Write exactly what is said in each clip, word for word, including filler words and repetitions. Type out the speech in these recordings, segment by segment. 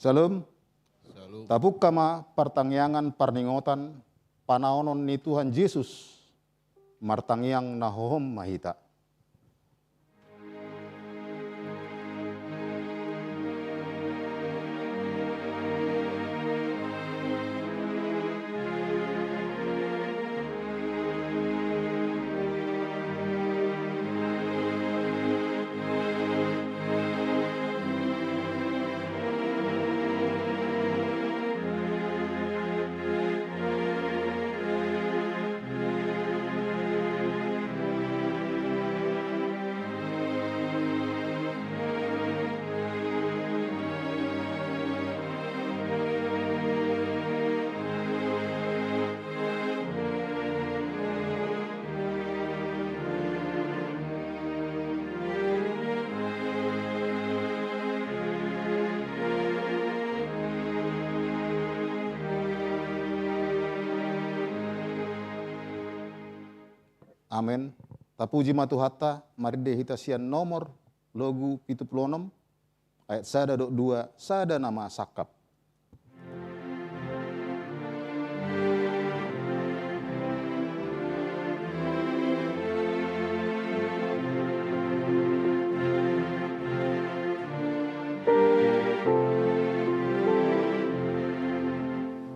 Syalom. Syalom. Tapungka ma partangiangan parningotan panaonon ni Tuhan Jesus. Martangiang na hohom ma hita. Amen. Tapuji ma Tuhanta, marende hita sian nomor logu pitu pulu onom, ayat sada dohot dua, sada nama sangkap.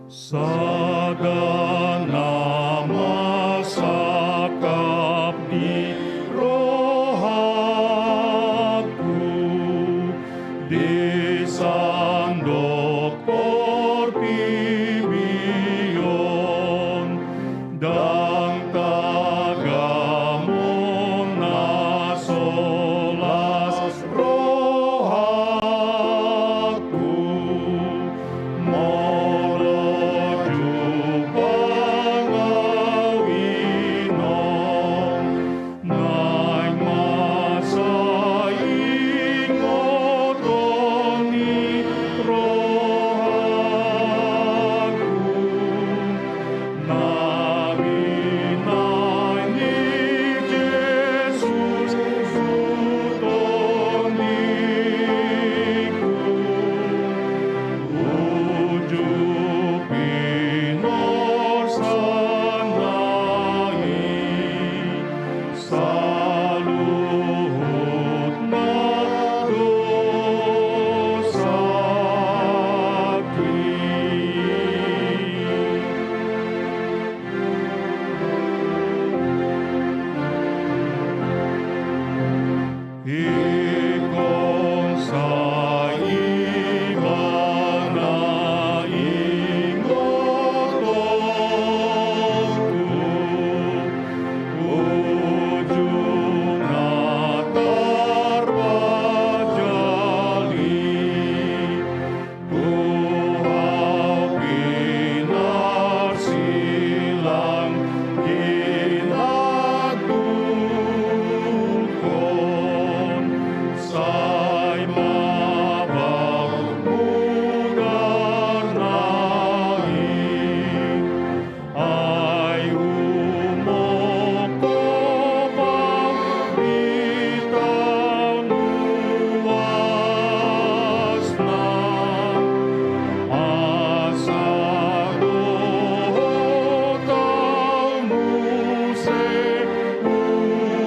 Sada nama sangkap di rohangku, di sandok portibi on, ndang tagamon na so las rohangku, molo jumpa au inon, naeng mansai ingoton ni rohangku. Na binahen ni Jesus tu tondiku, unjuk pinorsan na i saluhutna dosangki. Ingkon sai Ibana ingotonku, unjuk na tarpajali. Tu hau pinarsilang hinantuhon, sai ma bau mudarna i. Ai umongkop au pitanu asna, asa dohot au muse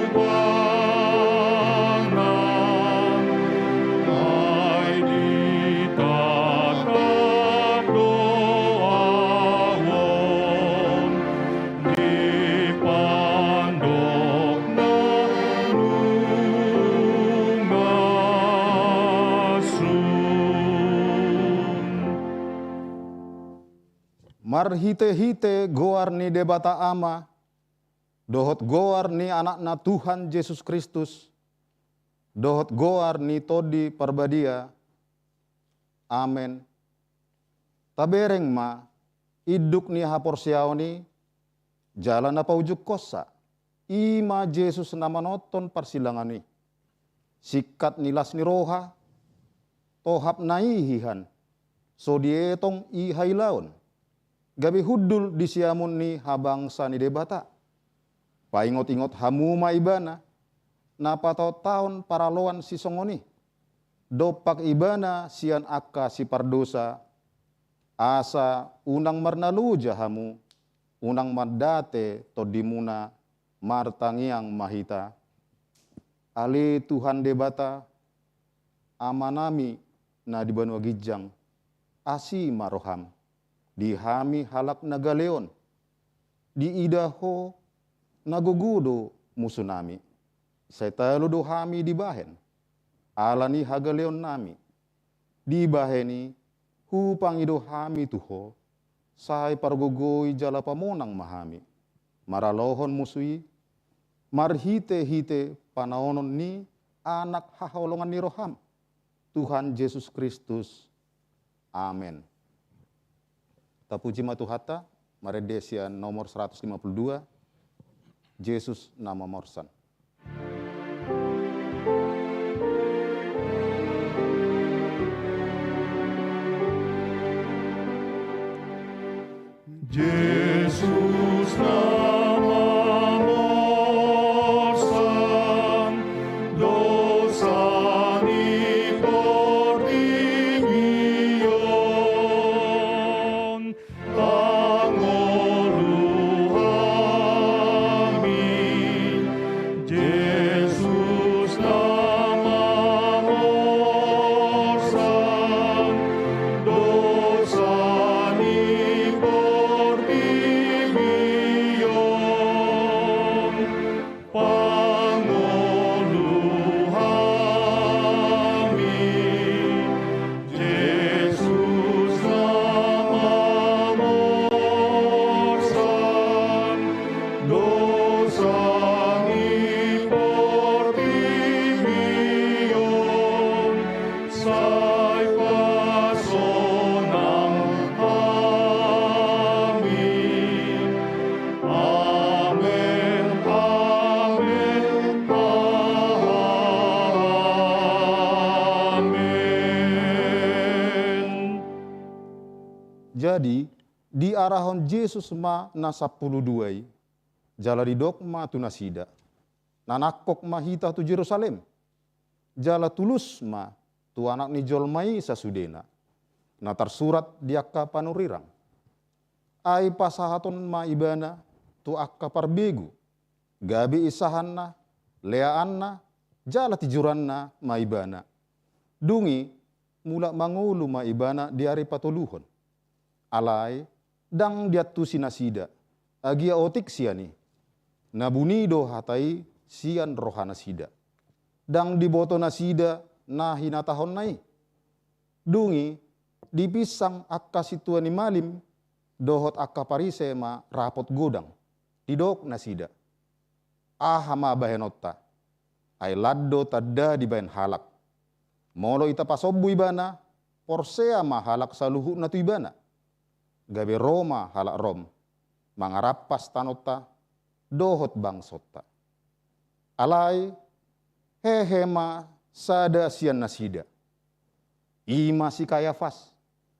upana. Ai ditatap do au on di pandok na nunga sun. Marhitehite goar ni Debata Ama, dohot goar ni Anakna Tuhan Jesus Kristus, dohot goar ni Tondi Parbadia. Amen. Tabereng ma induk ni haporseaon i jala na paujungkonsa, i ma Jesus na manongtong parsilangan i. Singkat ni las ni roha, tohap na i hian, so dietong i hailaon, gabe hundul di siamun ni habangsa ni Debata. Paingot-ingot hamu ma Ibana, na pataon-taon paraloan sisongon i. dompak ibana sian angka sipardosa, asa unang marnaloja hamu, unang mandate tondimuna martangiang ma hita. Ale Tuhan Debata, Amanami na di banua ginjang, asi ma roham, di hami halak na galeon, diida ho na gogo do musunami, sai talo do hami dibahen, ala ni hagaleonnami, dibahen i hupangido hami tu ho, sai pargogoi jala pamonang ma hami, maralohon musu i, marhite-hite panaonon ni Anak haholongan ni roham, Tuhan Jesus Kristus. Amen. Tapuji ma Tuhanta, marende sian nomor seratus lima puluh dua, Jesus na mamorsan. Jesus na mamorsan dosa ni portibi on, pangolu hami. Jesus na mamorsan dosa ni portibi on, pangolu hami. Jesus na mamorsan dosa ni portibi on, sai pasonang hami. Amen, amen, amen. Jadi, diarahon Jesus ma na sampulu dua i, jala didok ma tu nasida: Na nangkok ma hita tu Jerusalem, jala tulus ma tu Anak ni jolma i sasudena, na tarsurat di angka panurirang. Ai pasahaton ma Ibana tu angka parbegu, gabe isahanna, leaanna, jala tijuranna ma Ibana. Dung i, mulak mangolu ma Ibana di ari patoluhon. Alai ndang diantusi nasida, agia otik sian i. Na buni do hata i sian rohanasida. Ndang diboto nasida na hinatahonna i. Dung i, dipinsang angka sintua ni malim dohot angka Parise ma rapot godang. Didok nasida: Aha ma bahenonta? Ai lan do tanda dibahen halak. Molo ita pasombu Ibana, porsea ma halak saluhutna tu Ibana. Gabe ro ma halak Rom, mangarampas tanonta dohot bangsonta. Alai hehe ma sada sian nasida. I ma si Kayafas,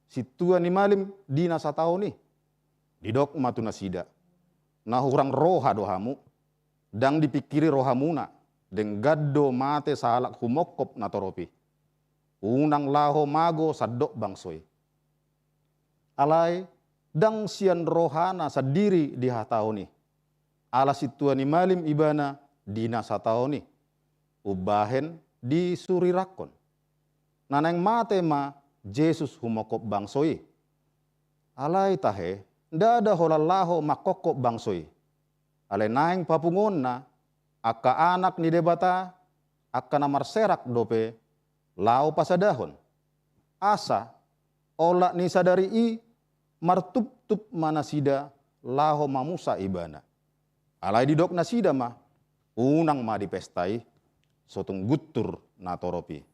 sintua ni malim di na sataon i. Didok ma tu nasida: Na hurang roha do hamu? Ndang dipingkiri rohamuna, denggan do mate sahalak humongkop natorop i, unang laho mago sandok bangso i. Alai ndang sian rohana sandiri dihatahon i, ala sintua ni malim Ibana di na sataon i, umbahen disurirangkon. Na naeng mate ma Jesus humongkop bangso i. Alai tahe, ndada holan laho mangkongkop bangso i. Alai naeng papunguonna angka anak ni Debata, angka na marserak dope, laho pasadahon. Asa olat ni sadari i martuptup ma nasida laho mamusa Ibana. Alai didok nasida ma: Unang ma dipesta i, so tung guntur natorop i.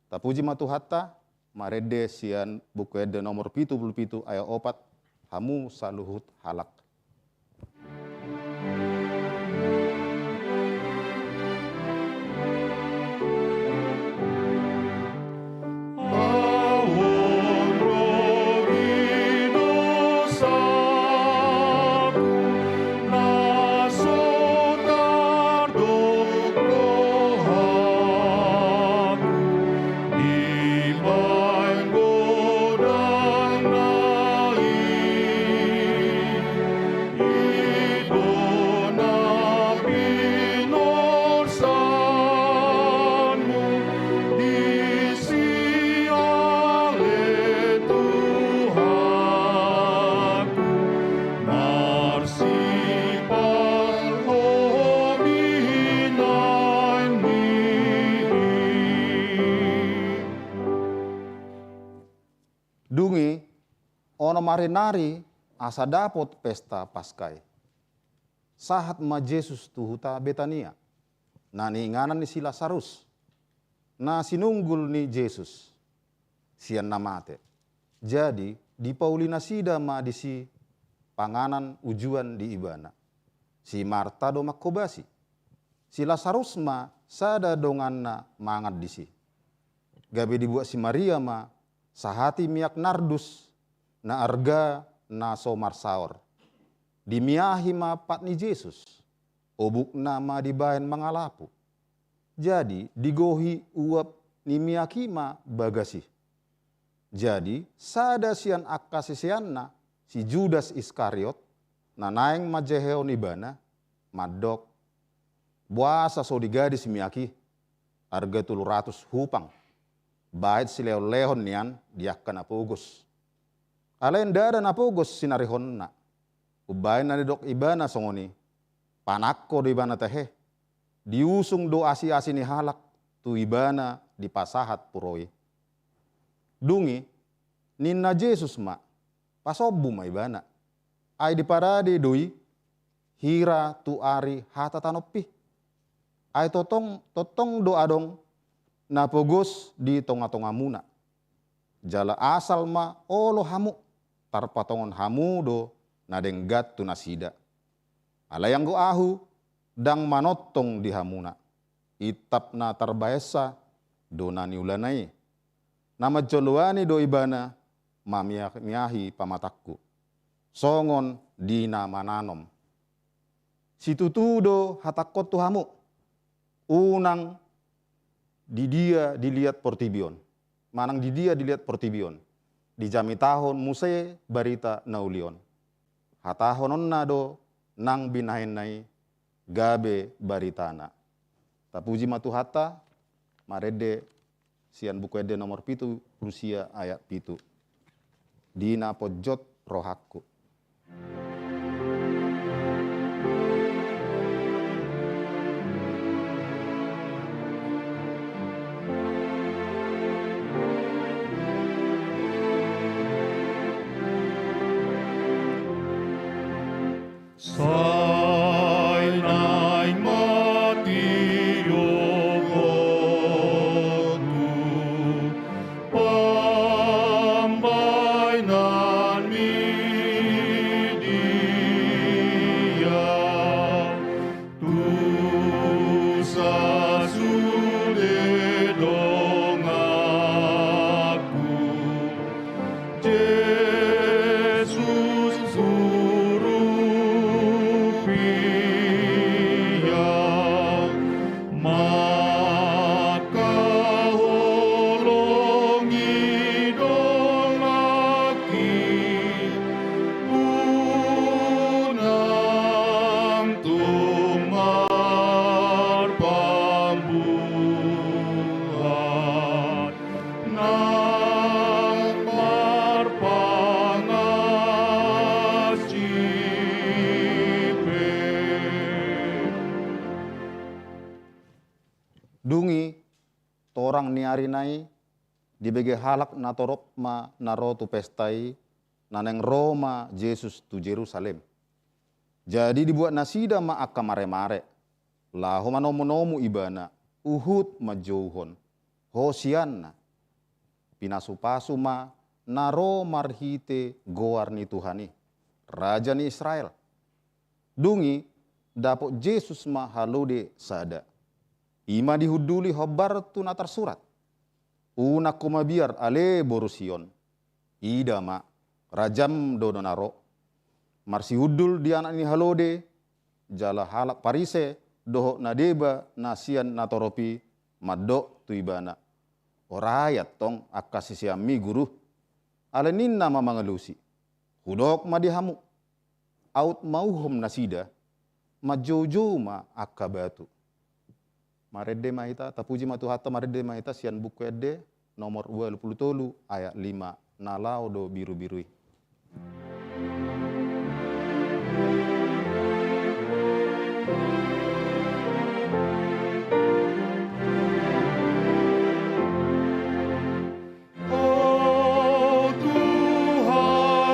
Tapuji ma Tuhanta, marende sian Buku Ende nomor pitu pulu pitu ayat opat: Hamu saluhut halak. Onom ari nari asa dapot pesta Paska i, sahat ma Jesus tu huta Betania, na niinganan ni si Lasarus, na sinunggul ni Jesus sian na mate. Jadi dipauli nasida ma disi panganan ujuan di ibana. Si Marta do manghobasi. Si Lasarus ma sada donganna mangan disi. Gabe dibuat si Maria ma sahati miak nardus na arga na so marsaor. Dimiahi ma pat ni Jesus, obukna ma dibahen mangalapu. Jadi digohi uap ni miak i ma bagas i. Jadi sada sian angka siseanna, si Judas Iskariot, na naeng manjehehon ibana, mandok, boasa so digadis miak i, arga tolu ratus hupang, bahen silehonlehon nian di angka na pogos. Alai ndada na pogos sinarihonna. Umbahen na nidok ibana songon i, panangko do ibana tehe. Diusung do asiasi ni halak tu ibana dipasahat puro i. Dung i ninna Jesus ma, pasombu ma ibana. Ai diparade do i hira tu ari hata tanompi. Ai tongtong, tongtong do adong na pogos di tongatongamuna. Jala asal ma olo hamu, tarpatongon hamu do na denggan tu nasida. Alai anggo ahu, ndang manongtong di hamuna. Itap na tarbaensa do na niulana i. Na manjoloani do ibana mamiahi pamatangku, songon di na mananom. Situtu do hatangkon tu hamu, unang di dia diliat portibi on, manang di dia diliat portibi on, dijamitahon muse barita na uli on. Hatahononna do nang binahenna i gabe baritana. Tapuji ma Tuhanta. Marende sian Buku Ende nomor pitu pulu sia ayat pitu. Di na ponjot rohangku. Sai naeng ma tirogonku pambahenanmi dia, tu sasude donganku. Jesus, urupi au, mangkaholongi donganki, unang tung marpambuat nang marpangansi pe. Dung i torang ni ari nai dibege halak natorop ma na ro tu pesta i, na naeng ro ma Jesus tu Jerusalem. Jadi dibuat nasida ma angka maremare, laho manomunomu ibana, huhut manjouhon, Hosianna. Pinasupasu ma na ro marhite goar ni Tuhan i, Raja ni Israel. Dung i dapot Jesus ma halode sada. I ma dihunduli hombar tu na tarsurat, Unang ho mabiar ale boru Sion. Ida ma, rajam do na ro. Marsihundul di anak ni halode, jala halak Parise dohot na deba na sian natorop i mandok tu ibana, Orai antong angka siseanmi, Guru. Alai ninna ma mangalusi, Hudok ma di hamu, aut mauhom nasida, manjoujou ma angka batu. Marende ma hita, tapuji ma Tuhanta, marende ma hita sian Buku Ende nomor ualu pulu tolu ayat lima, na laho do birubiru i. O Tuhan,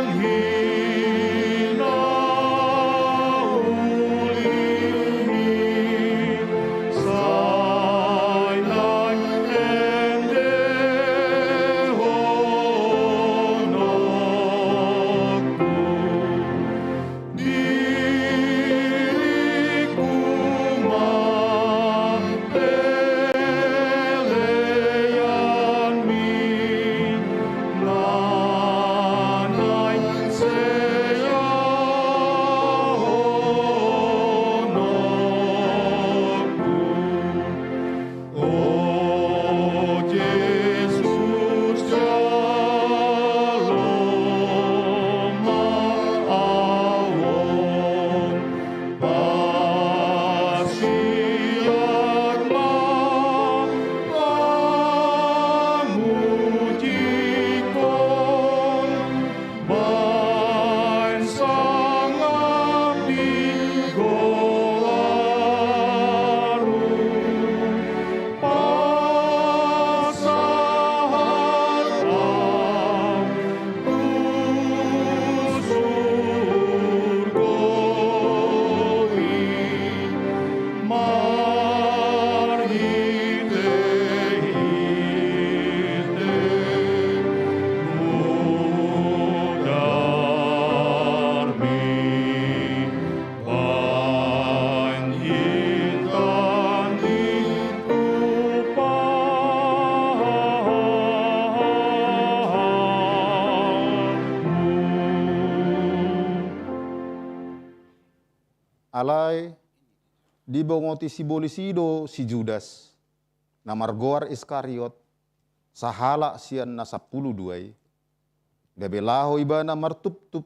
Alai dibongoti sibolis i do si Judas, na margoar Iskariot, sahalak sian na sampulu dua i, gabe laho ibana martuptup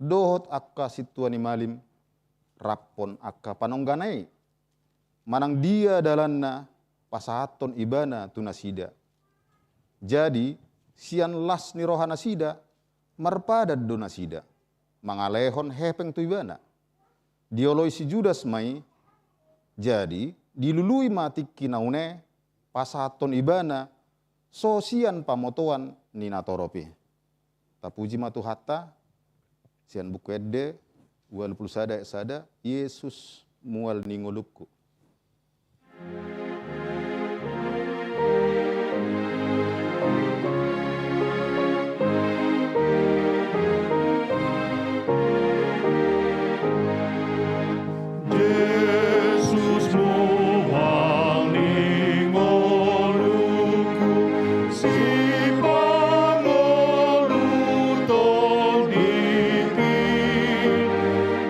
dohot angka sintua ni malim raphon angka panonggana i, manang dia dalanna pasahathon ibana tu nasida. Jadi sian las ni rohanasida marpadan do nasida mangalehon hepeng tu ibana. Dioloi si Judas ma i, jadi dilului ma tingki na une pasahathon ibana so sian pamotoan ni natorop i. Tapuji ma Tuhanta. Sian Buku Ende ualu pulu sada ayat sada, Yesus mual ni ngolungku. Jesus mual ni ngolungku, sipangolu tondingki,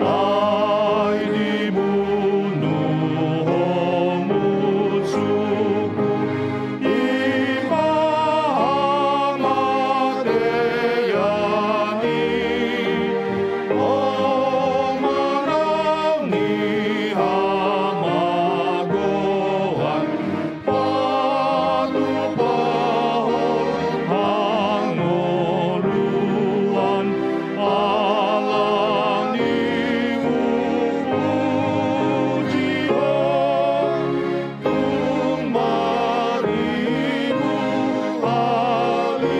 ai dibunuh ho musuhku, i ma hamatean i, ho manang ni hamagoan, patupahon hangoluan, ala ni i hupuji ho, tung maribur halilu.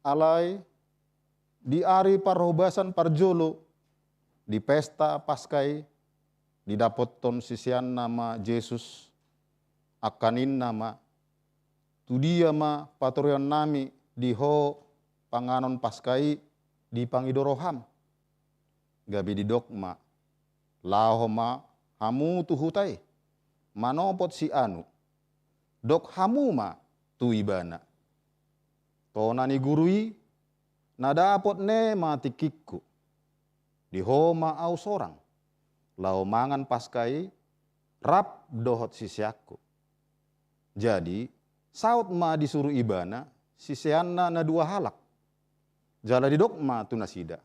Alai di ari parhobasan parjolo, di pesta Paska i, didapothon siseanna ma Jesus, angka ninna ma, tudia ma patureonnami di ho panganon Paska i dipangido roham? Gabe didok ma, laho ma hamu tu huta i, manopot si anu, dok hamu ma tu ibana, tona ni guru i, na dapot ne ma tingkingku. Di ho ma au sorang, laho mangan Paska i rap dohot siseanku. Jadi saut ma disuru ibana siseanna na dua halak. Jala didok ma tu nasida,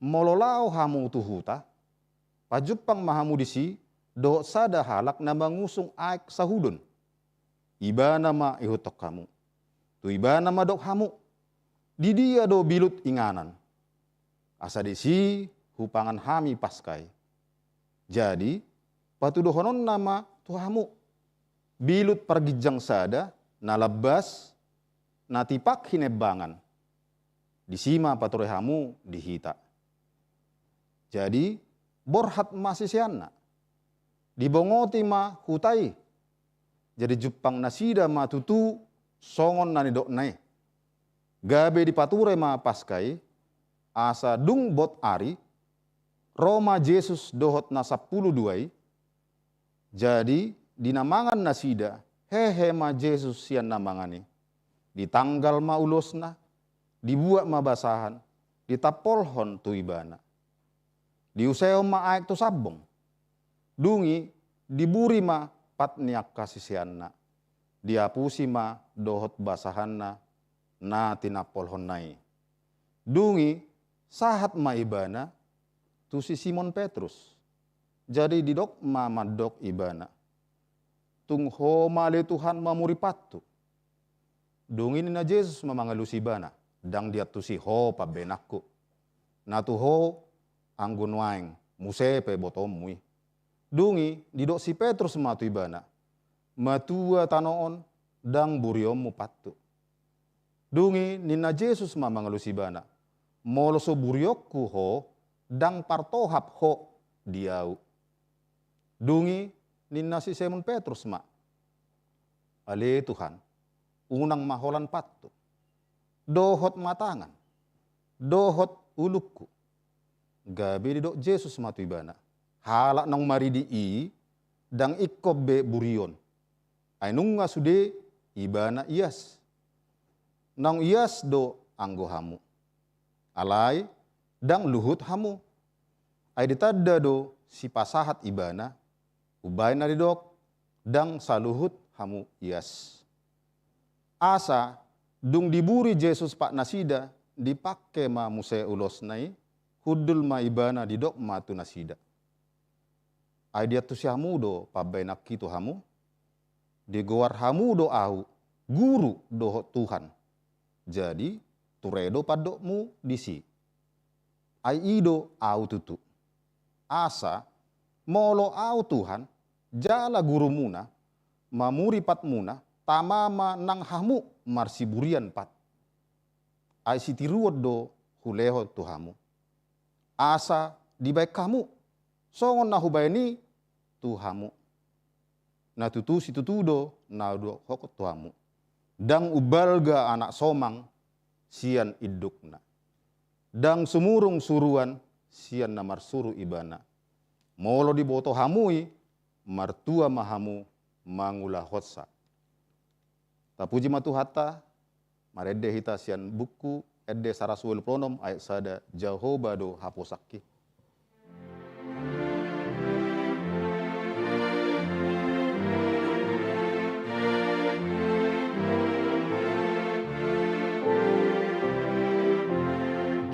molo laho hamu tu huta, pajumpang ma hamu disi dohot sada halak na mangusung aek sahudon. Ibana ma ihuthon hamu. Tu ibana ma dok hamu, didia do bilut inganan, asa disi hupangan hami Paska i? Jadi patudohononna ma tu hamu, bilut parginjang sada, na lambas, na tipak hinembangan. Disi ma pature hamu di hita. Jadi borhat ma siseanna, dibongoti ma huta i. Jadi jumpang nasida ma tutu songon na nidokna i. Gabe dipature ma Paska i, asa dung bot ari, ro ma Jesus dohot na sampulu dua i. Jadi di na mangan nasida, hehe ma Jesus sian na mangan i. Ditanggal ma ulosna, dibuat ma basahan, ditampolhon tu ibana. Diusehon ma aek tu sambong. Dung i diburi ma pat ni angka siseanna, diapusi ma dohot basahanna na tinampolhonna i. Dung i sahat ma ibana tu si Simon Petrus. Jadi didok ma mandok ibana, tung ho ma ale Tuhan mamuri pathu? Dung i ninna Jesus ma mangalusi ibana, ndang diantusi ho pambahenanku. Na tu ho anggo nuaeng muse pe botoonmu i. Dung i didok si Petrus ma tu ibana, matua tano on, ndang burionmu pathu. Dung i ninna Jesus ma mangalusi ibana, molo so burionku ho, ndang partohap ho di ahu. Dung i ninna si Simon Petrus ma, ale Tuhan, unang ma holan pathu, dohot ma tangan, dohot ulungku. Gabe didok Jesus ma tu ibana, halak naung maridi i ndang ingkon be burion, ai nunga sude ibana ias. Naung ias do anggo hamu. Alai ndang luhut hamu. Ai ditanda do sipasahat ibana, umbahen na didok, ndang saluhut hamu ias. Asa, dung diburi Jesus patnasida, dipangke ma muse ulosna i, hundul ma ibana didok ma tu nasida. Ai diantusi hamu do pambahenanki tu hamu? Digoar hamu do ahu, Guru dohot Tuhan. Jadi, ture do pandokmu disi. Ai i do ahu tutu. Asa, molo ahu Tuhan, jala gurumuna, mamuri patmuna, tama ma nang hamu marsiburian pat. Ai sitiruon do hulehon tu hamu. Asa dibahen hamu, songon na hubahen i tu hamu. Na tutu situtu do na hudokhon tu hamu. Ndang umbalga anak somang sian indukna. Ndang sumurung suruan sian na marsuru ibana. Molo diboto hamu i, martua ma hamu mangulahonsa. Tapuji ma Tuhanta, marende hita sian buku Ende saratus ualu pulu onom ayat sada, Jahowa do haposanki.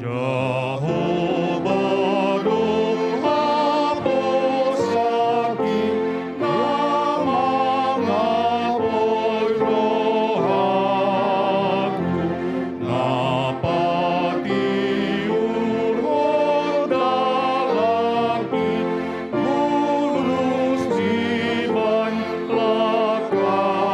Jahowa do haposanki, na mangapoi rohaku, na patiurhon dalanki, mulus dibahen langkangku,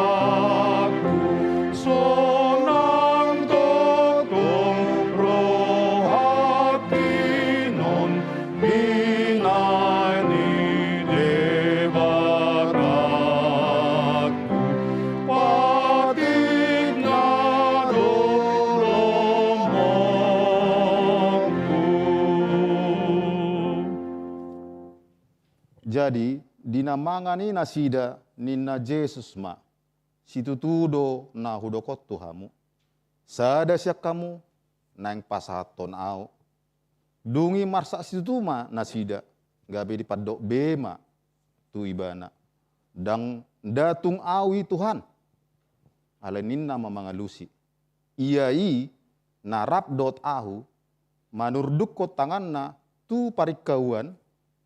sonang tongtong rohangki on, binahen ni Debatangku, patikna do lomongku. Jadi, di na mangan i nasida, ninna Jesus ma, situtu do na hudokhon tu hamu. Sada sian hamu naeng pasahathon ahu. Dung i marsak situtu ma nasida, gabe dipandok be ma tu ibana, ndang, nda tung ahu i Tuhan. Alai ninna ma mangalusi, ia i na rap dohot ahu, manurdukkon tanganna tu paringkauan,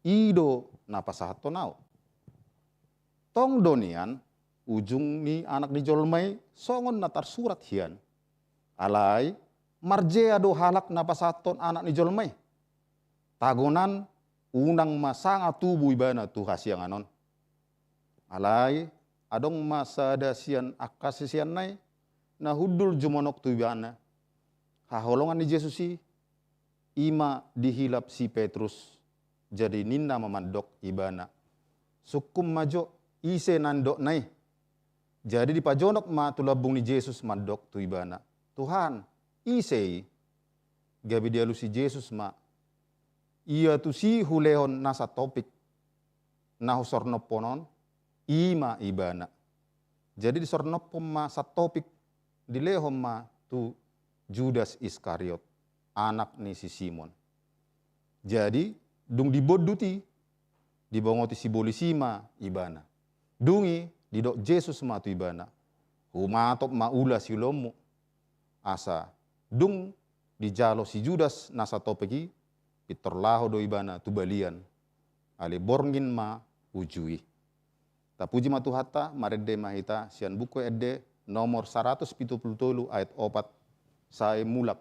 i do na pasahathon ahu. Tong do nian, ujung ni Anak ni Jolma i songon na tarsurat hian. Alai, marjea do halak na pasahathon Anak ni Jolma i? Tagonan, unang ma sanga tubu ibana tu hasiangan on. Alai, adong ma sada sian angka siseanna i, na hundul jumonok tu ibana. Haholongan ni Jesus i, i ma dihilap si Petrus. Jadi ninna ma mandok ibana, sungkun ma jo, ise na nidokna i. Jadi dipajonok ma tu lambung ni Jesus mandok tu ibana, Tuhan, ise i? Gabe dialusi Jesus ma, ia tusi hulehon na satopik, na husornophon on, i ma ibana. Jadi disornophon ma satopik, dilehon ma tu Judas Iskariot, anak ni si Simon. Jadi, dung dibondut i, dibongoti sibolis i ma ibana. Dung i, didok Jesus ma tu ibana, humatop ma ula siulaonmu. Asa, dung dijalo si Judas na satopik i, pintor laho do ibana tu balian. Alai borngin ma uju i. Tapuji ma Tuhanta, marende ma hita sian Buku Ende nomor saratus pitu pulu tolu ayat opat, sai mulak.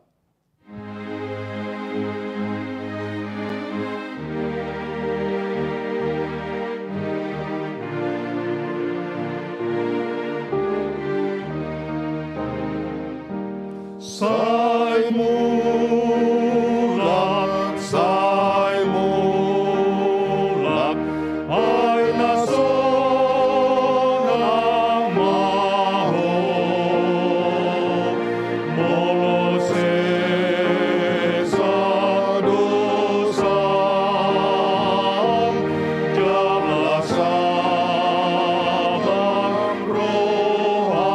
Sai mulak, sai mulak, ai na sonang ma ho, molo sesa dosam, jala sabar roham.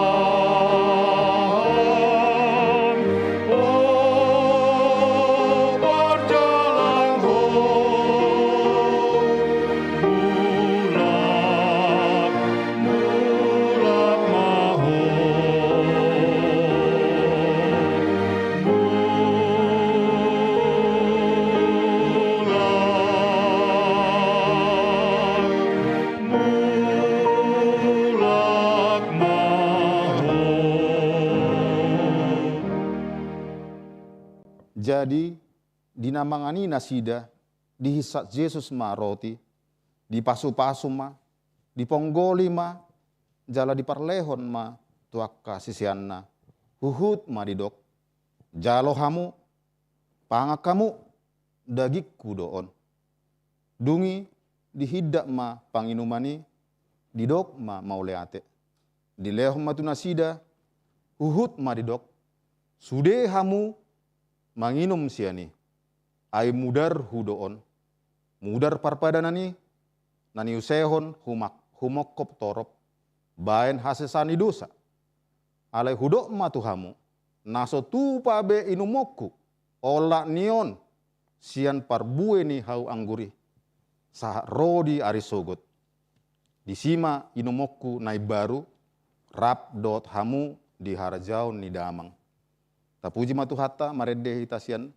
O Jadi, di na mangan i nasida, dihinsat Jesus ma roti, dipasupasu ma, diponggoli ma, jala diparlehon ma tu angka siseanna. Huhut ma didok: Jalo hamu, pangan hamu, dagingku do on. Dung i dihindat ma panginuman i, didok ma mauliate. Dilehon ma tu nasida, huhut ma didok: Sude hamu manginum sian i, ai mudarhu do on, mudar parpadanan i, na niusehon humak-, humongkop torop, baen hasesaan ni dosa. Alai hudok ma tu hamu, na so tupa be inumonku, olat ni on, sian parbue ni hau anggur i, sahat ro di ari sogot. Disi ma inumonku na imbaru, rap dohot hamu di harajaon ni Damang. Tapuji ma Tuhanta, marende hita sian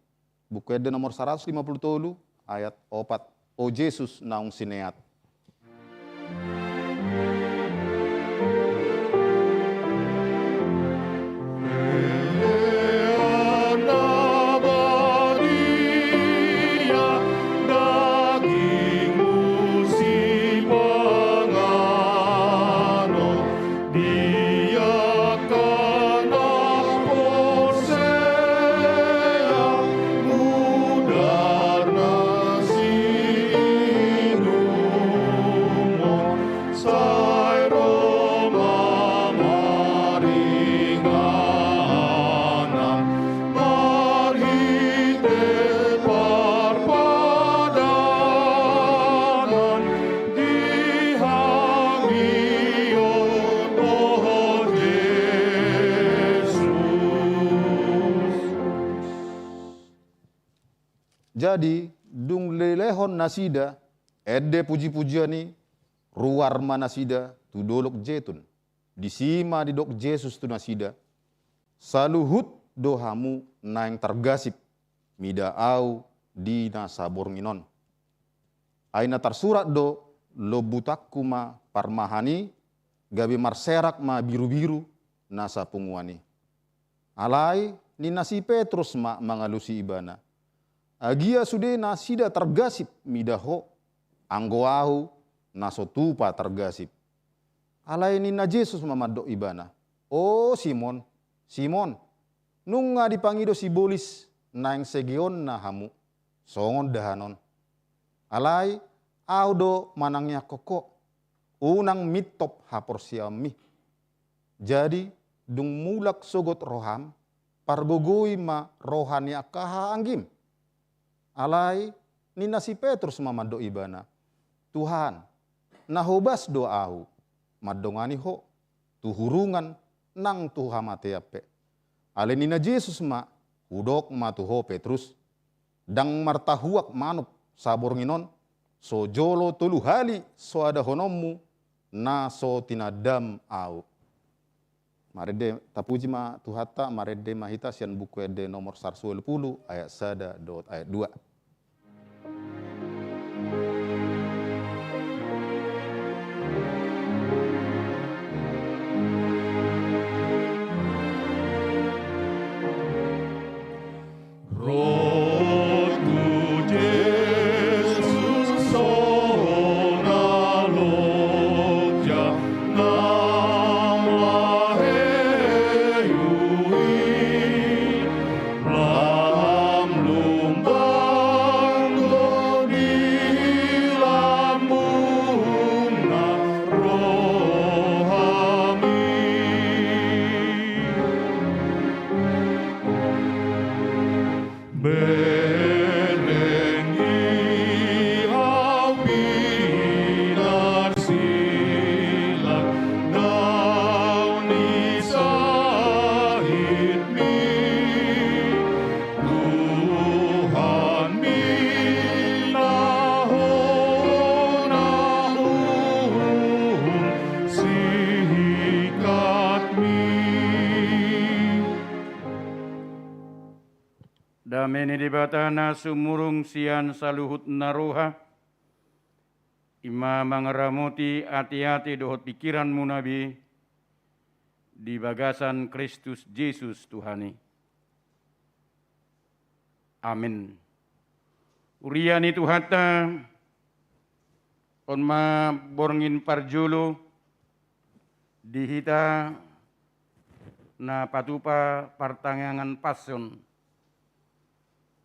Buku Ende nomor saratus lima pulu tolu, ayat opat. O Jesus naung sineat. Jadi, dung dilehon nasida ende pujipujian i, ruar ma nasida tu Dolok Jetun. Disi ma didok Jesus tu nasida: Saluhut do hamu naeng targasip mida Ahu di na saborngin on. Ai na tarsurat do: Lombutanku ma parmahan i, gabe marserak ma birubiru na sapunguan i. Alai ninna si Petrus ma mangalusi ibana: Agia sude nasida targasip mida Ho, anggo ahu na so tupa targasip. Alai ninna Jesus ma mandok ibana: O Simon, Simon, nunga dipangido sibolis naeng segeonna hamu songon dahan on. Alai Ahu do manangiangkon ho, unang mintop haporseaonmi. Jadi, dung mulak sogot roham, pargogoi ma roha ni angka hahaanggim. Alai ninna si Petrus ma mandok ibana: Tuhan, na hobas do ahu mandongani Ho tu hurungan nang tu hamatean pe. Alai ninna Jesus ma: Hudok ma tu ho, Petrus, ndang martahuak manuk saborngin on, so jolo tolu hali soadahononmu na so tinandam Ahu. Marende, tapuji ma Tuhanta, marende ma hita sian Buku Ende nomor saratus ualu pulu, ayat sada dohot ayat dua. Ro tu Jesus hona loja nang lahe ui, lam lumbang do di lambungna rohami. Bereng i au pinarsilang daun ni sahitmi, Tuhanmi na hona uhum sihikatmi. Dame ni Debata na sumurung sian saluhut na roha, i ma mangaramoti ateate dohot pingkiranmuna be di bagasan Kristus Jesus Tuhan i. Amin. Huria ni Tuhanta, on ma borngin parjolo di hita na patupa partangiangan Passion.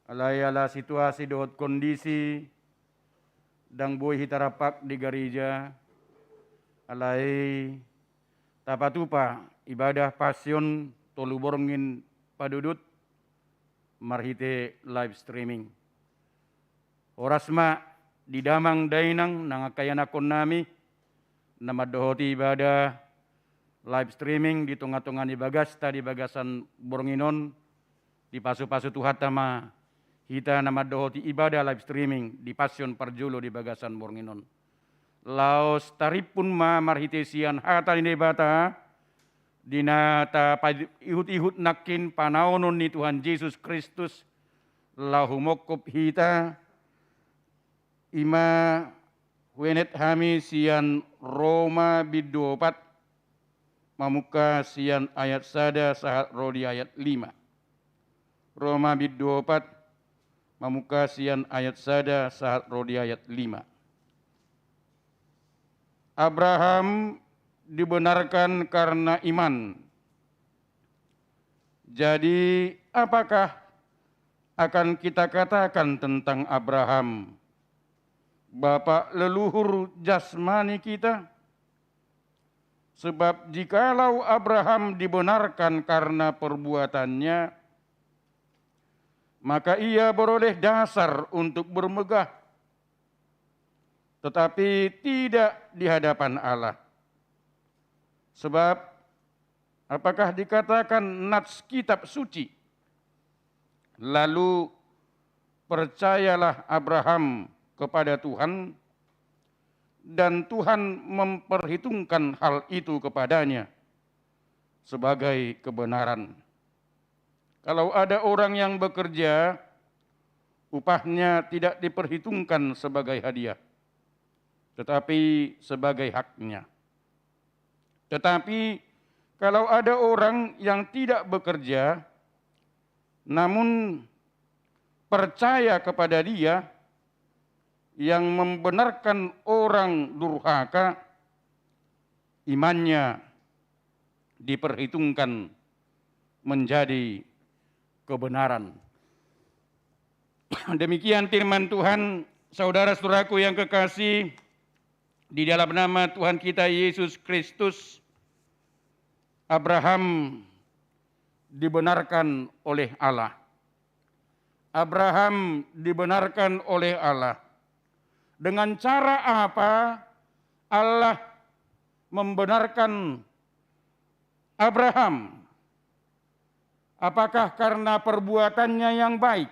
Alai ala situasi dohot kondisi, ndang boi hita rap di gareja, alai tapatupa ibadah Passion tolu borngin padudut marhite live streaming. Horas ma di damang dainang nang angka ianakhonnami na mandohoti ibadah live streaming di tonga-tonga ni bagasta di bagasan borngin on. Dipasupasu Tuhanta ma hita na mandohoti ibadah live streaming di Passion parjolo di bagasan borngin on. Laos tarimpun ma marhite sian hata ni Debata, di na tapaihut-ihut nangkin panaonon ni Tuhan Jesus Kristus, laho mongkop hita, ima huenet hami sian Roma bindu opat, mamungka sian ayat sada sahat ro di ayat lima. Roma bindu opat, mamungka sian ayat sada sahat ro di ayat lima. Abraham dibenarkan karena iman. Jadi, apakah akan kita katakan tentang Abraham, bapak leluhur jasmani kita? Sebab jikalau Abraham dibenarkan karena perbuatannya, maka ia beroleh dasar untuk bermegah, tetapi tidak di hadapan Allah. Sebab apakah dikatakan nats kitab suci, lalu percayalah Abraham kepada Tuhan, dan Tuhan memperhitungkan hal itu kepadanya sebagai kebenaran. Kalau ada orang yang bekerja, upahnya tidak diperhitungkan sebagai hadiah, tetapi sebagai haknya. Tetapi kalau ada orang yang tidak bekerja, namun percaya kepada Dia yang membenarkan orang durhaka, imannya diperhitungkan menjadi kebenaran. Demikian firman Tuhan, saudara-saudaraku yang kekasih, di dalam nama Tuhan kita Yesus Kristus, Abraham dibenarkan oleh Allah. Abraham dibenarkan oleh Allah. Dengan cara apa Allah membenarkan Abraham? Apakah karena perbuatannya yang baik?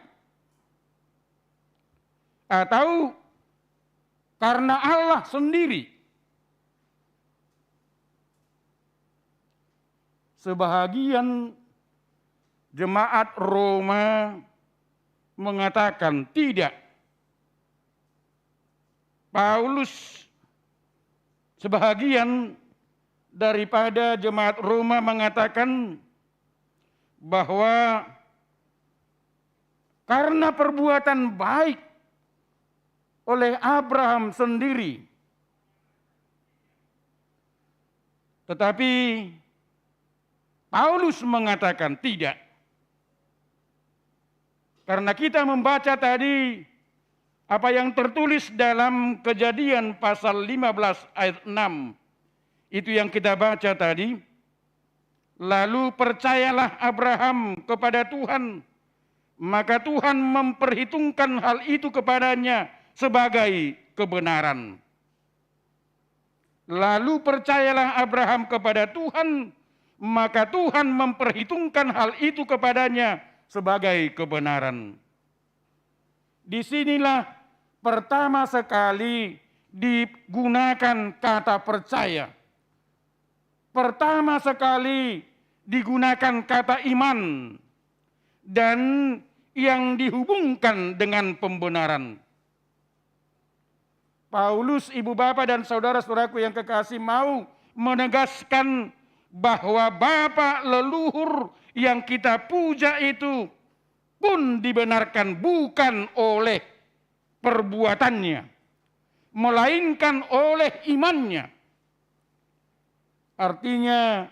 Atau karena Allah sendiri? Sebahagian jemaat Roma mengatakan tidak. Paulus, sebahagian daripada jemaat Roma mengatakan bahwa karena perbuatan baik oleh Abraham sendiri. Tetapi Paulus mengatakan tidak. Karena kita membaca tadi apa yang tertulis dalam Kejadian pasal lima belas ayat enam. Itu yang kita baca tadi. Lalu percayalah Abraham kepada Tuhan, maka Tuhan memperhitungkan hal itu kepadanya sebagai kebenaran. Lalu percayalah Abraham kepada Tuhan, maka Tuhan memperhitungkan hal itu kepadanya sebagai kebenaran. Di sinilah pertama sekali digunakan kata percaya. Pertama sekali digunakan kata iman dan yang dihubungkan dengan pembenaran. Paulus, ibu bapa dan saudara-saudaraku yang kekasih, mau menegaskan bahwa bapak leluhur yang kita puja itu pun dibenarkan bukan oleh perbuatannya, melainkan oleh imannya. Artinya,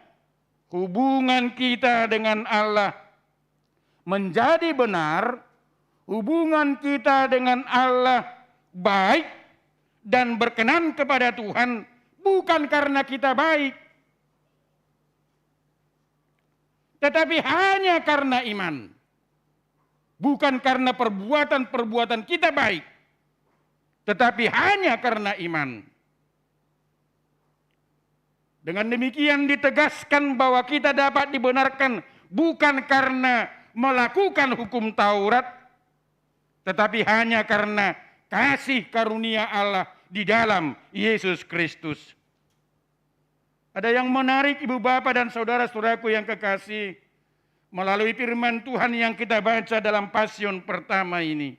hubungan kita dengan Allah menjadi benar, hubungan kita dengan Allah baik dan berkenan kepada Tuhan, bukan karena kita baik, tetapi hanya karena iman. Bukan karena perbuatan-perbuatan kita baik, tetapi hanya karena iman. Dengan demikian ditegaskan bahwa kita dapat dibenarkan bukan karena melakukan hukum Taurat, tetapi hanya karena kasih karunia Allah di dalam Yesus Kristus. Ada yang menarik, ibu bapa dan saudara-saudaraku yang kekasih, melalui firman Tuhan yang kita baca dalam Pasion pertama ini.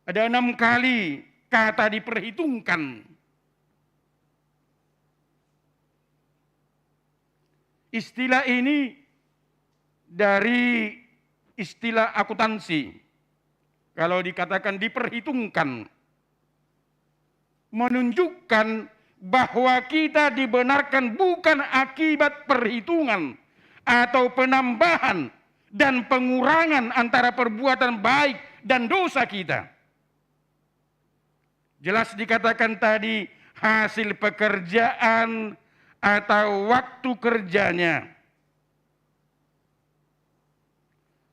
Ada enam kali kata diperhitungkan. Istilah ini dari istilah akuntansi. Kalau dikatakan diperhitungkan, menunjukkan bahwa kita dibenarkan bukan akibat perhitungan atau penambahan dan pengurangan antara perbuatan baik dan dosa kita. Jelas dikatakan tadi, hasil pekerjaan atau waktu kerjanya.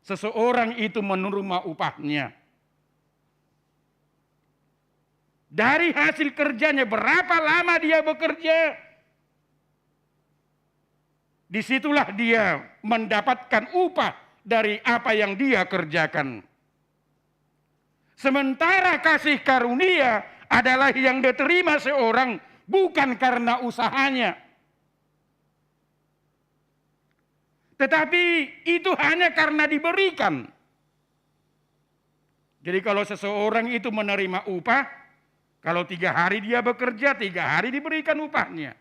Seseorang itu menerima upahnya. Dari hasil kerjanya, berapa lama dia bekerja, disitulah dia mendapatkan upah dari apa yang dia kerjakan. Sementara kasih karunia adalah yang diterima seorang bukan karena usahanya, tetapi itu hanya karena diberikan. Jadi, kalau seseorang itu menerima upah, kalau tiga hari dia bekerja, tiga hari diberikan upahnya.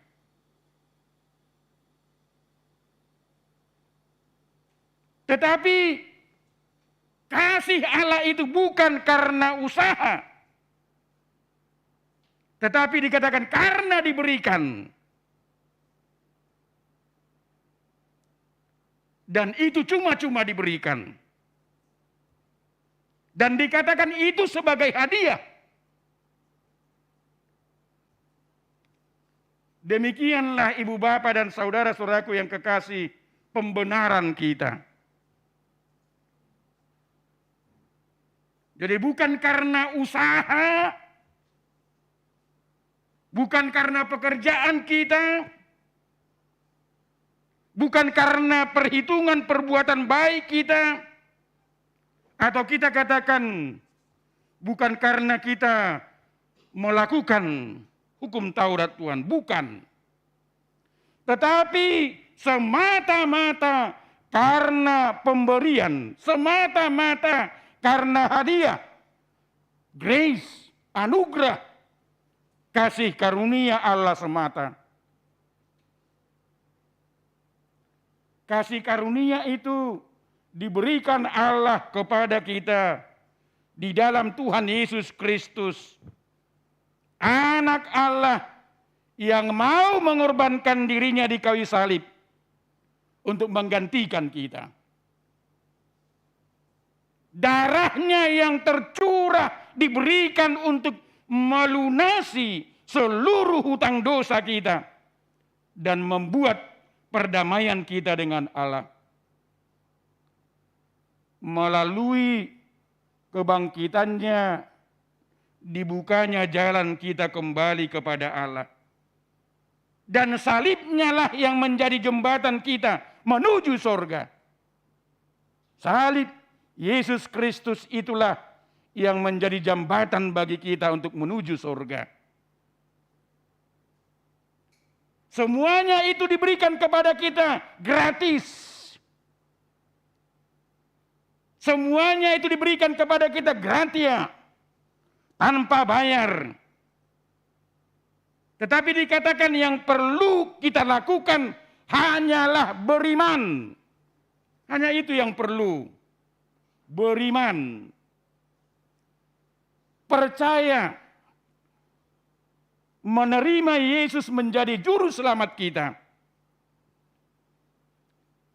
Tetapi kasih Allah itu bukan karena usaha, tetapi dikatakan karena diberikan. Dan itu cuma-cuma diberikan. Dan dikatakan itu sebagai hadiah. Demikianlah, ibu bapa dan saudara-saudaraku yang kekasih, pembenaran kita. Jadi, bukan karena usaha, bukan karena pekerjaan kita, bukan karena perhitungan perbuatan baik kita, atau kita katakan, bukan karena kita melakukan hukum Taurat, Tuhan, bukan. Tetapi semata-mata karena pemberian, semata-mata karena hadiah, grace, anugerah, kasih karunia Allah semata. Kasih karunia itu diberikan Allah kepada kita di dalam Tuhan Yesus Kristus, Anak Allah yang mau mengorbankan dirinya di kayu salib untuk menggantikan kita. Darahnya yang tercurah diberikan untuk melunasi seluruh hutang dosa kita dan membuat perdamaian kita dengan Allah. Melalui kebangkitannya, dibukanya jalan kita kembali kepada Allah. Dan salibnyalah yang menjadi jembatan kita menuju sorga. Salib Yesus Kristus itulah yang menjadi jambatan bagi kita untuk menuju sorga. Semuanya itu diberikan kepada kita gratis. Semuanya itu diberikan kepada kita gratia, tanpa bayar. Tetapi dikatakan yang perlu kita lakukan hanyalah beriman. Hanya itu yang perlu. beriman, percaya, menerima Yesus menjadi juru selamat kita.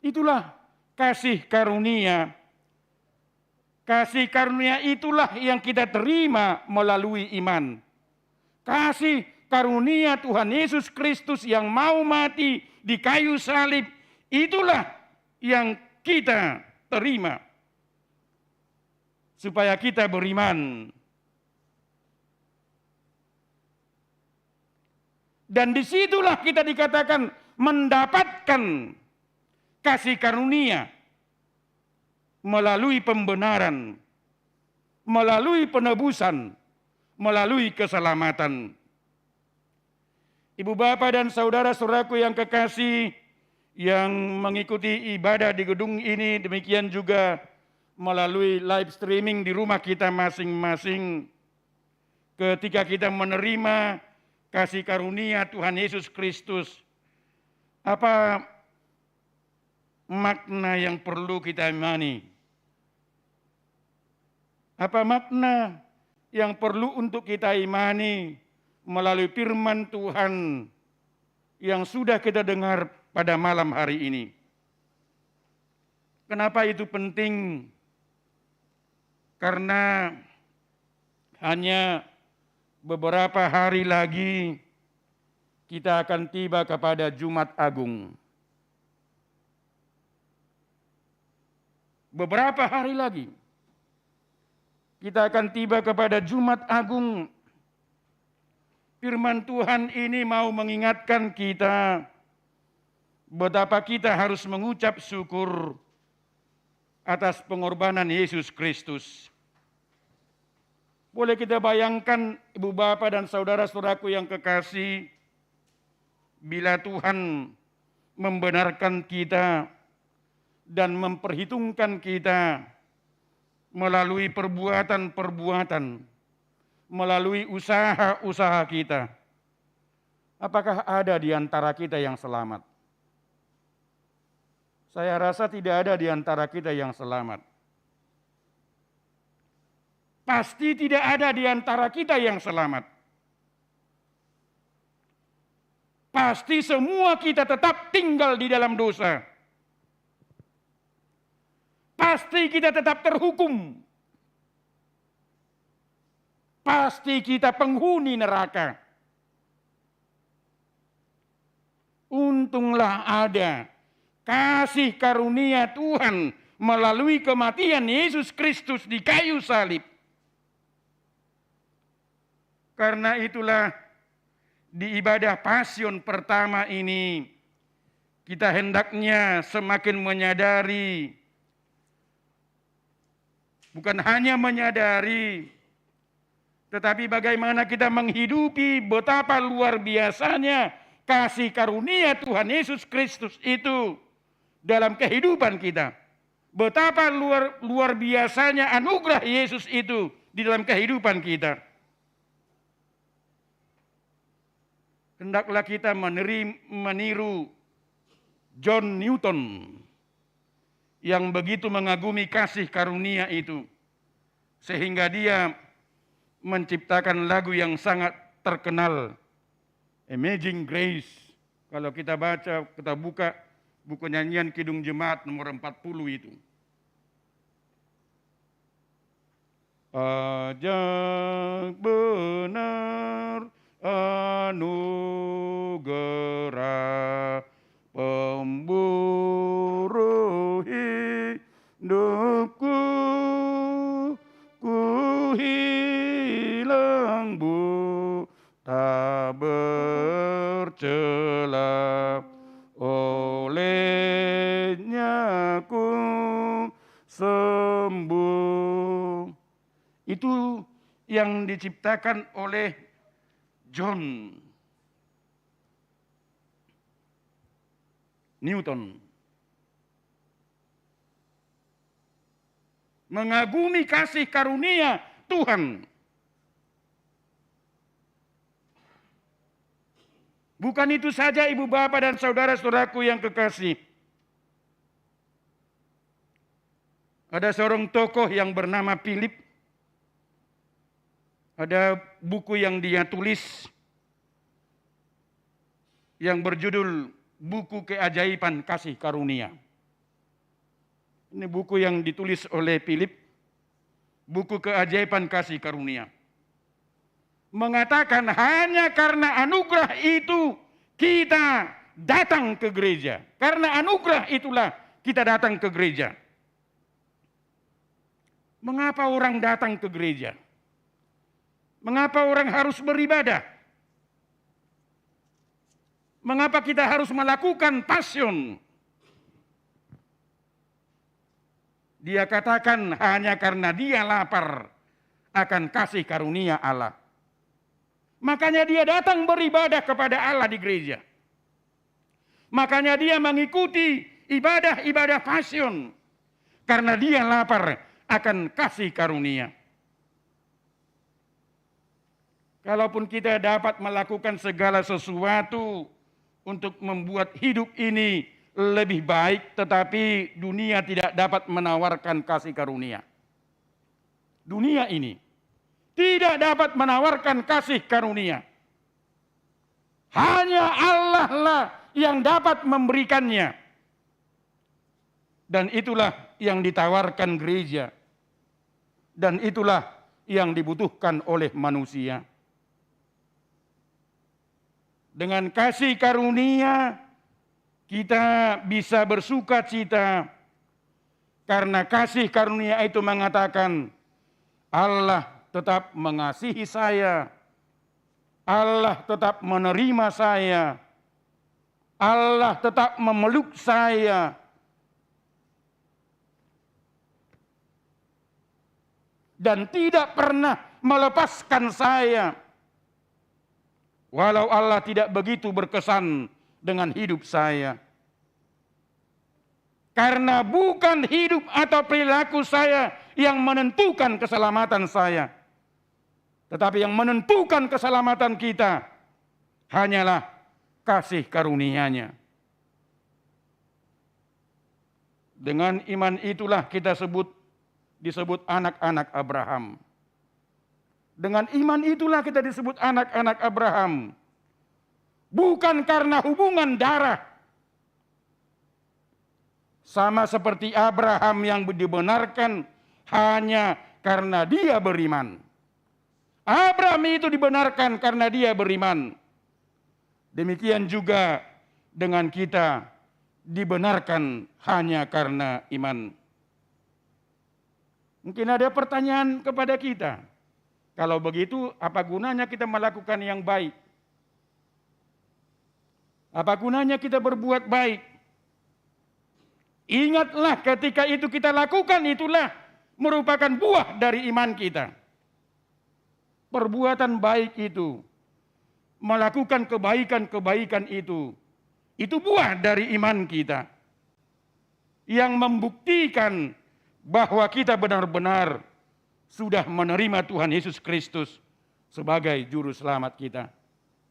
Itulah kasih karunia. Kasih karunia itulah yang kita terima melalui iman. Kasih karunia Tuhan Yesus Kristus yang mau mati di kayu salib, itulah yang kita terima supaya kita beriman. Dan disitulah kita dikatakan mendapatkan kasih karunia melalui pembenaran, melalui penebusan, melalui keselamatan. Ibu bapa dan saudara-saudaraku yang kekasih, yang mengikuti ibadah di gedung ini, demikian juga melalui live streaming di rumah kita masing-masing. Ketika kita menerima kasih karunia Tuhan Yesus Kristus, apa makna yang perlu kita imani? Apa makna yang perlu untuk kita imani melalui firman Tuhan yang sudah kita dengar pada malam hari ini? Kenapa itu penting? Karena hanya beberapa hari lagi kita akan tiba kepada Jumat Agung. Beberapa hari lagi kita akan tiba kepada Jumat Agung. Firman Tuhan ini mau mengingatkan kita betapa kita harus mengucap syukur atas pengorbanan Yesus Kristus. Boleh kita bayangkan, ibu bapa dan saudara-saudaraku yang kekasih, bila Tuhan membenarkan kita dan memperhitungkan kita melalui perbuatan-perbuatan, melalui usaha-usaha kita, apakah ada di antara kita yang selamat? Saya rasa tidak ada di antara kita yang selamat. Pasti tidak ada di antara kita yang selamat. Pasti semua kita tetap tinggal di dalam dosa. Pasti kita tetap terhukum. Pasti kita penghuni neraka. Untunglah ada kasih karunia Tuhan melalui kematian Yesus Kristus di kayu salib. Karena itulah, di ibadah Pasion pertama ini, kita hendaknya semakin menyadari, bukan hanya menyadari, tetapi bagaimana kita menghidupi betapa luar biasanya kasih karunia Tuhan Yesus Kristus itu dalam kehidupan kita. Betapa luar, luar biasanya anugerah Yesus itu di dalam kehidupan kita. Hendaklah kita meneri-, meniru John Newton yang begitu mengagumi kasih karunia itu, sehingga dia menciptakan lagu yang sangat terkenal, Amazing Grace. Kalau kita baca, kita buka buku nyanyian Kidung Jemaat nomor empat puluh itu. Ajab benar anugerah pemburu hidupku, ku hilang buta bercela, olehnya ku sembuh. Itu yang diciptakan oleh John Newton. Mengagumi kasih karunia Tuhan. Bukan itu saja, ibu bapa dan saudara-saudaraku yang kekasih. Ada seorang tokoh yang bernama Philip. Ada buku yang dia tulis yang berjudul Buku Keajaiban Kasih Karunia. Ini buku yang ditulis oleh Philip, Buku Keajaiban Kasih Karunia. Mengatakan hanya karena anugerah itu kita datang ke gereja. Karena anugerah itulah kita datang ke gereja. Mengapa orang datang ke gereja? Mengapa orang harus beribadah? Mengapa kita harus melakukan Passion? Dia katakan hanya karena dia lapar akan kasih karunia Allah. Makanya dia datang beribadah kepada Allah di gereja. Makanya dia mengikuti ibadah-ibadah Passion. Karena dia lapar akan kasih karunia. Kalaupun kita dapat melakukan segala sesuatu untuk membuat hidup ini lebih baik, tetapi dunia tidak dapat menawarkan kasih karunia. Dunia ini tidak dapat menawarkan kasih karunia. Hanya Allah lah yang dapat memberikannya. Dan itulah yang ditawarkan gereja. Dan itulah yang dibutuhkan oleh manusia. Dengan kasih karunia, kita bisa bersukacita. Karena kasih karunia itu mengatakan, Allah tetap mengasihi saya. Allah tetap menerima saya. Allah tetap memeluk saya. Dan tidak pernah melepaskan saya. Walau Allah tidak begitu berkesan dengan hidup saya. Karena bukan hidup atau perilaku saya yang menentukan keselamatan saya. Tetapi yang menentukan keselamatan kita hanyalah kasih karunia-Nya. Dengan iman itulah kita sebut, disebut anak-anak Abraham. Dengan iman itulah kita disebut anak-anak Abraham. Bukan karena hubungan darah. Sama seperti Abraham yang dibenarkan hanya karena dia beriman. Abraham itu dibenarkan karena dia beriman. Demikian juga dengan kita, dibenarkan hanya karena iman. Mungkin ada pertanyaan kepada kita, kalau begitu, apa gunanya kita melakukan yang baik? Apa gunanya kita berbuat baik? Ingatlah, ketika itu kita lakukan, itulah merupakan buah dari iman kita. Perbuatan baik itu, melakukan kebaikan-kebaikan itu, itu buah dari iman kita yang membuktikan bahwa kita benar-benar sudah menerima Tuhan Yesus Kristus sebagai Juru Selamat kita.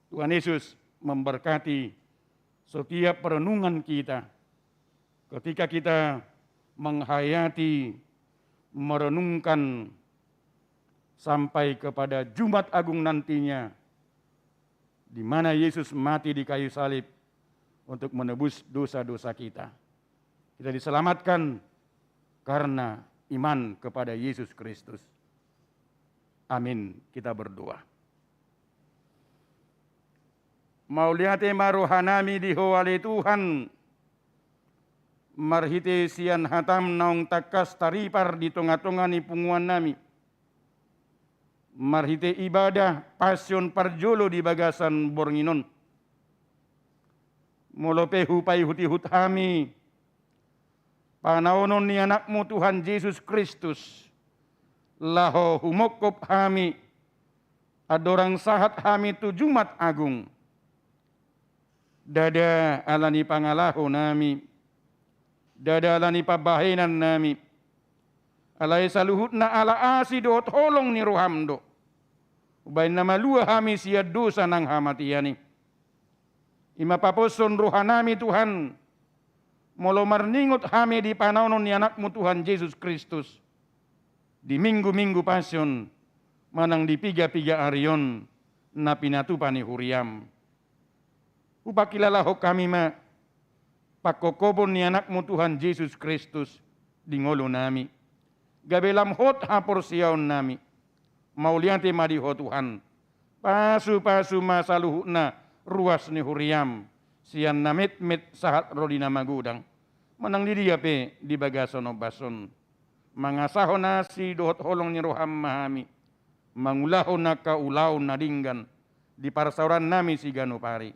Tuhan Yesus memberkati setiap perenungan kita. Ketika kita menghayati, merenungkan sampai kepada Jumat Agung nantinya, di mana Yesus mati di kayu salib untuk menebus dosa-dosa kita. Kita diselamatkan karena iman kepada Yesus Kristus. Amin. Kita berdoa. Mauliate ma rohanami di Ho ale Tuhan, marhite sian hataM naung tangkas taripar di tonga-tonga ni punguannami. Marhite ibadah Passion parjolo di bagasan borngin on. Molo pe hupaihut-ihut hami panaonon ni AnakMu Tuhan Jesus Kristus, laho humongkop hami, andorang sahat hami tu Jumat Agung. Ndada ala ni pangalahonami, ndada ala ni pambahenannami, alai saluhutna ala asi dohot holong ni rohaM do. Umbahen na malua hami sian dosa nang hamatean i. I ma paposhon rohanami Tuhan, Molo marningot hami di panaonon ni Anakmu Tuhan Jesus Kristus, di Minggu-Minggu Pasion, manang di piga-piga ari on na pinatupa ni huriaM, hupangkilalahon hami ma pangkophopon ni Anakmu Tuhan Jesus Kristus di ngolunami, gabe lam hot haporseaonnami. Mauliate ma di Ho Tuhan. Pasu-pasu ma saluhutna ruas ni huriaM, sian na metmet sahat ro di na magodang, manang di dia pe di bagasan ombas on. Mangasahon asi dohot holong ni rohaM ma hami mangulahon angka ulaon na denggan di parsaorannami siganup ari.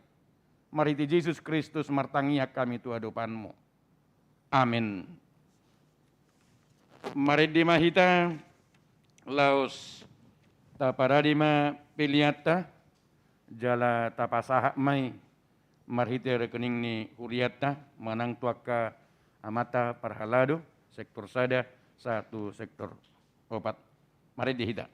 Marhite Jesus Kristus martangiang hami tu adopanMu. Amen. Marende ma hita, laos taparade ma peleanta, jala tapasahat ma i marhite rekening ni hurianta, manang tu angka amanta parhalado, sektor sada sahat tu sektor opat. Marende hita.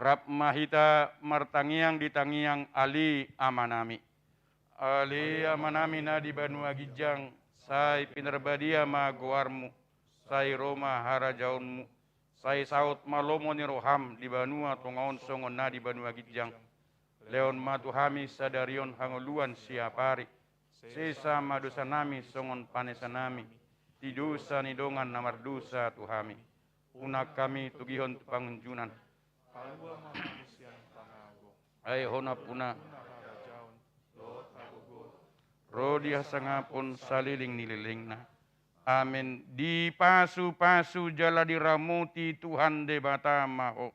Rap ma hita martangiang di tangiang Ale Amanami. Ale Amanami na di banua ginjang, sai pinarbadia ma goarMu, sai ro ma harajaonMu, sai saut ma lomo ni rohaM di banua tonga on songon na di banua ginjang. Lehon ma tu hami sadari on hangoluan siapari. Sesa ma dosanami songon panesanami di dosa ni dongan na mardosa tu hami. Unang hami togihon tu pangunjunan. Palua ma hami sian pangago. Ai Ho nampuna. Harajaon, dohot hagogoon, ro di hasangapon saleleng ni lelengna. Amen. Dipasu-pasu jala diramoti Tuhan Debata ma ho.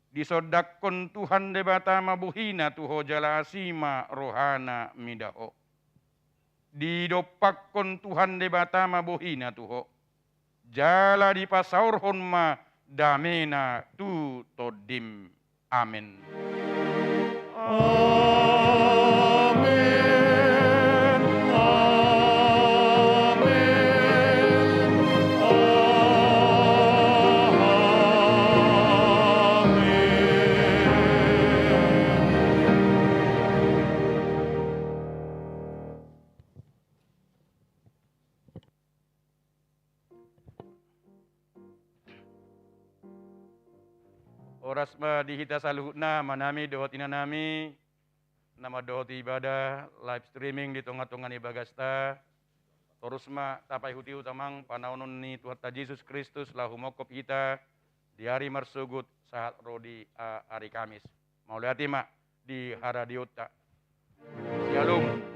Disondangkon Tuhan Debata ma bohina tu ho jala asi ma rohana mida ho. Didompakkon Tuhan Debata ma bohina tu ho. Jala dipasaorhon ma damena tu tondim. Amen. Amen. Amen. Amen. Horas ma di hita saluhutna, amanami dohot inanami, na mandohoti ibadah live streaming di tonga-tonga ni bagasta. Torus ma tapaihut-ihut amang panaonon ni Tuhanta Jesus Kristus laho mangkophop hita di ari marsogot sahat ro di, a, ari Kamis. Mauliate ma di haradeonta. Syalom.